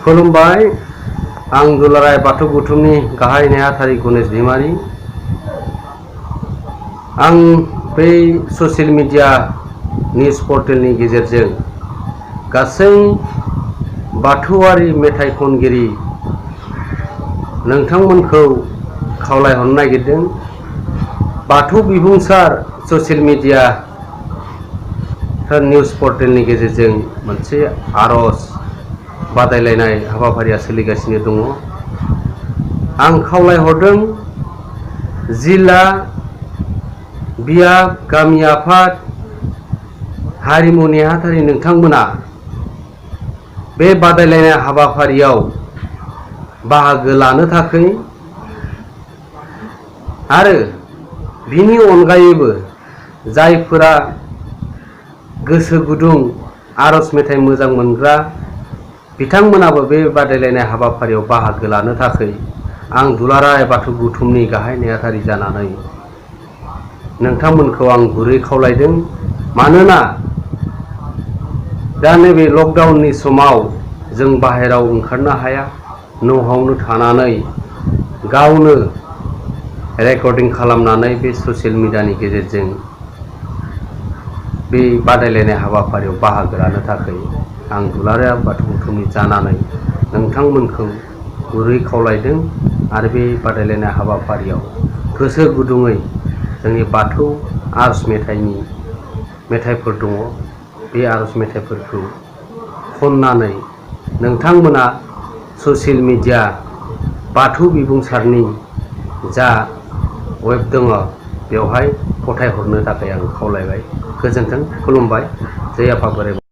खुलुमबाय। आं दुलाराय बाथौ गौथुमनि गाहाय नेहाथारि गणेश दैमारी। आं बे ससियेल मिडिया निउज पर्टेलनि गेजेरजों गासै बाथौआरि मेथाइ खनगिरि नोंथांमोनखौ खावलायहरनो नागिरदों। बाथौ बिबुंसार ससियेल मिडिया निउज पर्टेलनि गेजेरजों मोनसे आरज बादायलायनाय हाबाफारिया सोलिगासिनो दङ। आं खावलायहरदों जिल्ला बियाब गामि आफाद हारिमु नेहाथारि नोंथांमोना बे बादायलायनाय हाबाफारियाव बाहागो लानो थाखाय आरो बिनि अनगायैबो जायफोरा गोसो गुदुं आरज मेथाइ मोजां मोनग्रा बिथांमोनाबो बे बादायलायनाय हाबाफारियाव बाहागो लानो थाखाय आं दुलाराय बाथौ गौथुमनि गाहाय नेहाथारि जानानै नोंथांमोनखौ आं गुरै खावलायदों। मानोना दा नैबे लकडाउननि समाव जों बाहेराव ओंखारनो हाया, न'आवनो थानानै गावनो रेकर्डिं खालामनानै बे ससियेल मिडियानि गेजेरजों बे बादायलायनाय हाबाफारियाव बाहागो लानो थाखाय आं दुलाराय बाथौ गौथुमनि जानानै नोंथांमोनखौ गुरै खावलायदों। आरो बे बादायलायनाय हाबाफारियाव गोसो गुदुङै जोंनि बाथौ आरज मेथाइफोर दङ। बे आरज मेथाइफोरखौ खननानै नोंथांमोना ससियेल मिडिया बाथौ बिबुंसारनि जा वेब दङ बेवहाय फथायहरनो थाखाय आं खावलायबाय। गोजोन्थों। खुलुमबाय। जय आफा बोराइ बाथौ।